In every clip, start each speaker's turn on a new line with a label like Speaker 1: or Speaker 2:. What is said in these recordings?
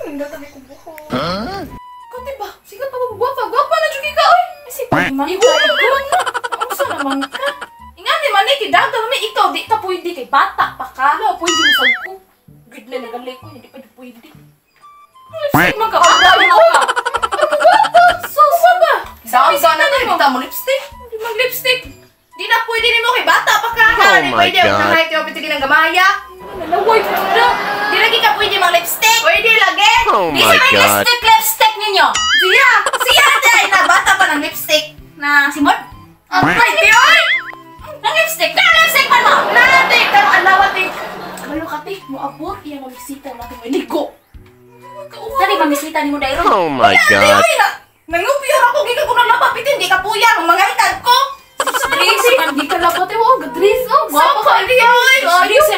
Speaker 1: Nindot ang akong buhok. Kote ba? Sige pa, gwapa. Gwapa na jud ka, oy. Kasi man ka. Unsa naman ka? Ingani man ni kidaga mami ikaw di ka pwede kay bata pa ka. Wala pwede mo sa ko. Gid na nagali ko, hindi pa pwede. Lipstick man ka. Gwapa. Sus ba?
Speaker 2: Sa na tayo kita mo lipstick.
Speaker 1: Di mag lipstick.
Speaker 2: Di na pwede nimo kay bata pa ka.
Speaker 3: Oh
Speaker 2: Di
Speaker 3: my
Speaker 2: pwede
Speaker 3: God.
Speaker 2: ang kahit yung pitigil ng gamaya.
Speaker 1: Nalaway ko na.
Speaker 2: Di lagi ka pwede mag lipstick. Pwede lagi.
Speaker 3: Oh
Speaker 2: Di
Speaker 3: my
Speaker 2: sa may
Speaker 3: God.
Speaker 2: lipstick lipstick ninyo. Siya, siya dai na bata pa ng lipstick na si Mod. Ay, di oy. Nang lipstick, na lipstick man mo. Nate, karon adlaw te.
Speaker 1: Kabalo ka te, moabot iya mamisita na mo ligo.
Speaker 2: Dali mamisita nimo dayro.
Speaker 3: Oh my God.
Speaker 2: Ay, na nangupiyar ako gikan ko nang laba pitin di ka puyar ang mga hitad ko.
Speaker 1: Dress, di ka laba te, oh, gadress oh. Gwapa ka
Speaker 2: Di oy.
Speaker 1: Dress.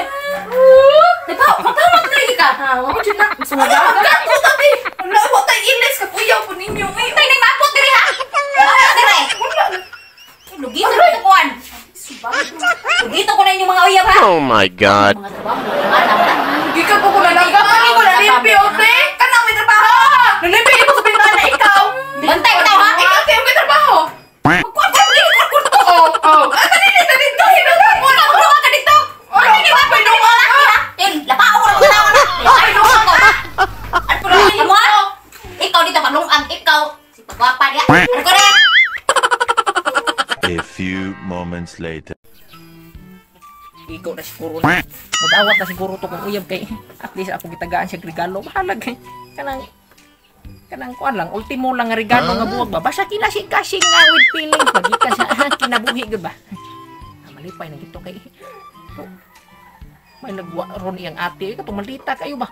Speaker 1: Diba, magtawag na ka. Ha, wa jud na.
Speaker 2: Sumagaga ko tabi. Wala wa tay ilis ka puyaw po ninyo eh. Tay nay maabot diri ha. Maabot diri. Wala. Lugito ko kuan. Lugito ko na inyong mga uyab ha.
Speaker 3: Oh my God.
Speaker 2: Mga trabaho wala na.
Speaker 1: Gikan ko ko na
Speaker 2: Gikan ko na limpyo te. Kanang may trabaho. Nalimpi ko sa bintana ikaw. Bantay ka ha.
Speaker 1: Ikaw te, may trabaho.
Speaker 2: Kuan ko dili ko ko.
Speaker 1: Oh, oh.
Speaker 2: Ah, dali dali dito. Wala ko ka dito. Ano ni wa pa nung ha? Eh, lapao ko na na. Ay, nung ko. At mo ikaw dito palungag ikaw. Si pagwapa niya. Ano ko rin?
Speaker 4: A few moments later.
Speaker 5: Ikaw na siguro na. Mudawat na siguro to kung uyab kay at least ako gitagaan siya regalo. Bahalag kay kanang kanang kuan lang ultimo lang nga regalo nga buwag ba. Basta kinasing-kasing nga with feelings magikan sa kinabuhi gud ba. Malipay na gito kay to, may nagwa ron iyang ate katong malita kayo ba.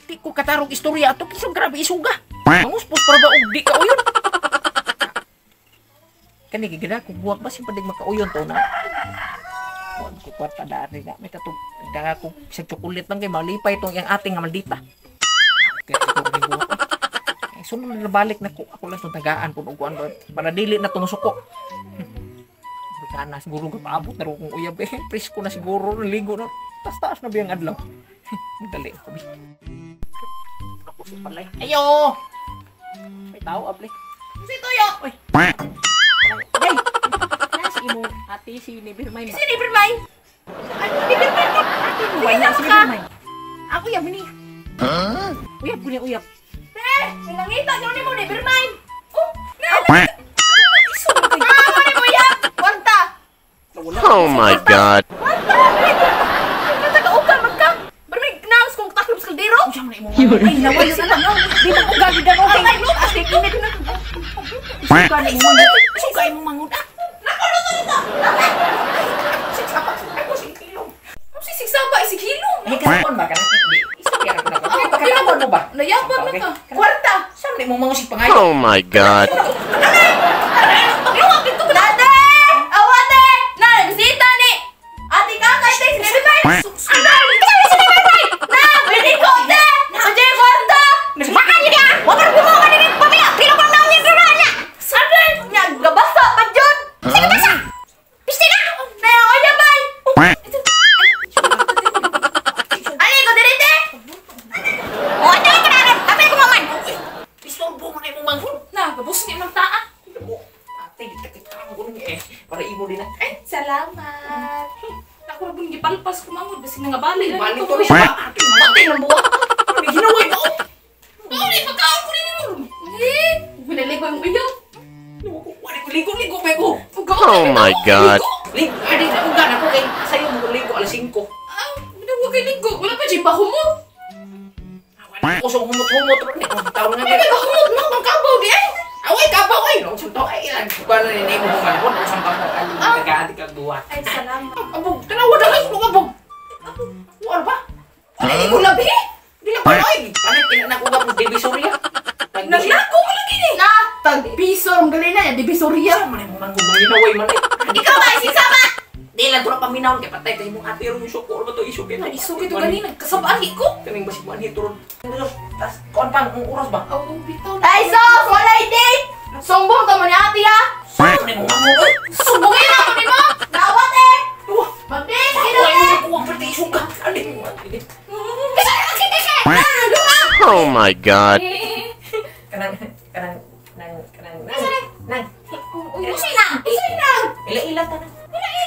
Speaker 5: Di ko katarong istorya ato kisong grabe isuga. Manguspos para ba og di ka uyon. Kani gigida ko buwag ba simpadig makauyon to na. Kuan ko kwarta dari na may katong daga ko sa chocolate lang kay malipay tong iyang ate nga maldita. Kaya siguro ni buwag. Ay, sunod na balik na ko ako lang tong tagaan pud og kuan ba para dili na tumusuko. Kana siguro gapaabot na ro kong uyab eh. Presko na siguro ligo na. Taas-taas na biyang adlaw. Dali ko bi. Ako si palay. Ayo. May tao able.
Speaker 2: Si Toyo.
Speaker 5: Oy. Hey. Nasa imo ate si Nevermind.
Speaker 2: Si Nevermind.
Speaker 5: Ay, Nevermind. Ate mo ba na si Nevermind? Ako uyab ni.
Speaker 3: Huh?
Speaker 5: Uyab ko ni uyab.
Speaker 2: Eh, nangita nyo ni mo Nevermind. Oh,
Speaker 3: Huh?
Speaker 2: ah, mo ni mo ya. Kwarta.
Speaker 3: Oh my God.
Speaker 2: Kwarta. Natagaukal man ka. Barmig naos kong taklob sa kaldero.
Speaker 5: Unsa man imo? Ay, naway sila. Di man uga gid ang okay. Ate init na. Suga ni mo. Suga imong mangun. Ah. Sigsapa. Ay ko sig ilong.
Speaker 1: Ang sisigsaba, isig hilong.
Speaker 5: Ay karon ba kana? Di. Istorya ra ko na. Ay pagkatawon mo ba?
Speaker 1: Nayaban na ka.
Speaker 2: Kwarta.
Speaker 5: Sa man imong mangun sig pangayo?
Speaker 3: Oh my God.
Speaker 2: Pagluwag dito ko. Ate! Awate! Na, bisita ni. Ate kakay te si Nevermind. Ano? Si Nevermind. Na, pwede ko te. Andiyan yung kwarta. Makan niya. Wa pa mo ka ni pamilya. Pilo pa naon yung dura niya. Sabi niya gabasa pa jud. Sige basa. Piste na. Na, oy na bay. Ali ko diri te. O ate ka na. Kapil ko maman.
Speaker 5: Istorbo man imong mangun.
Speaker 1: Na, gabos ni imong taa.
Speaker 5: Ate, di ta kita ang gulong eh. Para imo din na.
Speaker 1: Ay, salamat. Ako ra pun gipalpas ko mangod basig nangabali na
Speaker 5: Balik
Speaker 1: nito.
Speaker 5: to siya. Ate,
Speaker 2: Pati ng buwak.
Speaker 5: Ano ginaway mo?
Speaker 1: Uli, pagkaon ko rin mo. Eh, winaligo yung uyab.
Speaker 5: Ligo, ligo, bego.
Speaker 3: Oh my God.
Speaker 5: Ligo, adi na uga na ko kay sayo mo ligo alas 5.
Speaker 1: Ah, wala kay ligo. Wala pa jud bahumot.
Speaker 5: Wala ko sa humot-humot ron ni. Taon nga.
Speaker 1: Ay, bahumot mo kung kabaw di ay.
Speaker 5: Away kabaw ay. No, sa ay ilan. Kuan na ni mo mangon sa pang ali kagaadi kag duwa.
Speaker 1: Ay, salamat.
Speaker 5: Abog, tanawa na kay kulong abog. Wala ba?
Speaker 1: Wala ni ko labi.
Speaker 5: Di lang ba ay. Panit ina na ko ga divisoria.
Speaker 1: Naglako ko lagi ni.
Speaker 2: Na.
Speaker 1: Tagpiso ang gali na, divisoria.
Speaker 5: Man mo nang gumalinaway man ay.
Speaker 2: Ikaw ba isigsaba?
Speaker 5: Di lang to na paminawon kay patay kay imong ate ron yung suko ba to isog kay.
Speaker 1: Na isog ito ganina, kasabaan ko.
Speaker 5: Kaning basig man hito ron. Tas kon pang ang oras ba?
Speaker 1: Aw, bitaw.
Speaker 2: Ay sos, walay date. Sumbong ta mo ni ate ha.
Speaker 5: Ano ni mo mangon?
Speaker 1: Sumbongin ako ni mo.
Speaker 2: Nawat eh.
Speaker 5: Wah,
Speaker 2: Mag-date, sino
Speaker 5: ay
Speaker 2: eh?
Speaker 5: mo kuwang pati isog ka. Ani mo.
Speaker 2: Kasi kasi kasi.
Speaker 3: Oh my God.
Speaker 5: Kanang kanang nang kanang nang nang.
Speaker 2: Uy, nang.
Speaker 1: Uy, nang.
Speaker 5: Ila-ila ta na.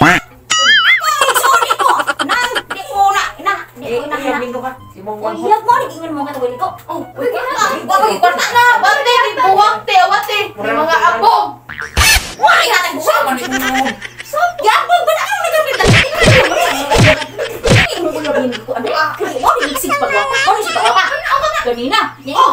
Speaker 2: Ako, sorry ko. Nang, di ko na. Na, di ko na.
Speaker 5: Ila minggo ka. Imong
Speaker 2: Uy, hilag mo, nag-ingon mo ka tawag ko.
Speaker 1: Oh, uy, wa pa kwarta na. Bante, di buwak te, awate. May mga abog.
Speaker 2: Wala hatag buwak.
Speaker 5: Sama ni mo.
Speaker 2: Yapon ba na ang nagapit? Ganina. Oh,